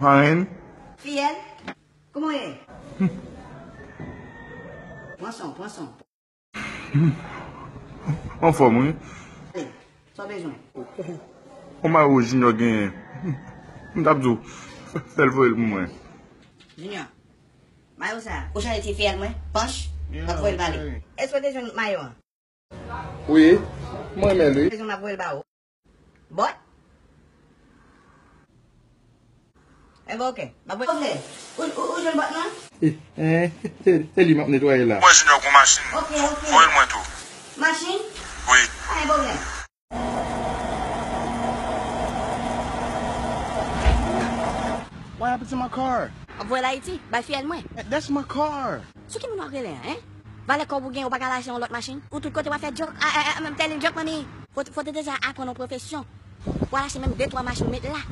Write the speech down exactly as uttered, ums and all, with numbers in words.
Anyen. Fiyèl, kòman w ye? Pran san w, pran san w. Anfòm, wi. Ale, sa w bezwen? Yon mayo Junior genyen. M t ap di w, fè l voye l pou mwen. Junior, mayo sa, ou chanje ti fiyèl mwen, Panch, m ap voye l ba li. Èske w te jwenn mayo an? Wi, m renmen l, wi. Bezwen m ap voye l ba ou. Bòt? Enben, oke. M ap voye. Ou, ou, ou jwenn bòt lan? Eh, eh, se, se li m ap netwaye la. Mwen Junior gon machin. Oke, oke. Voye l mwen tou. Machin? Wi. Pa gen pwoblèm. What happened to my car? M ap voye l Ayiti, bay fiyèl mwen. That's my car. Sou ki moun w ap rele a, en? Valè kòb ou gen, ou pa ka al achte yon lòt machin? Ou tout kote w ap fè joke. Ah, ah, ah, I'm telling joke, mami. Fò, fò te deja aprann yon pwofesyon. Pou al achte menm de twa machin, met la.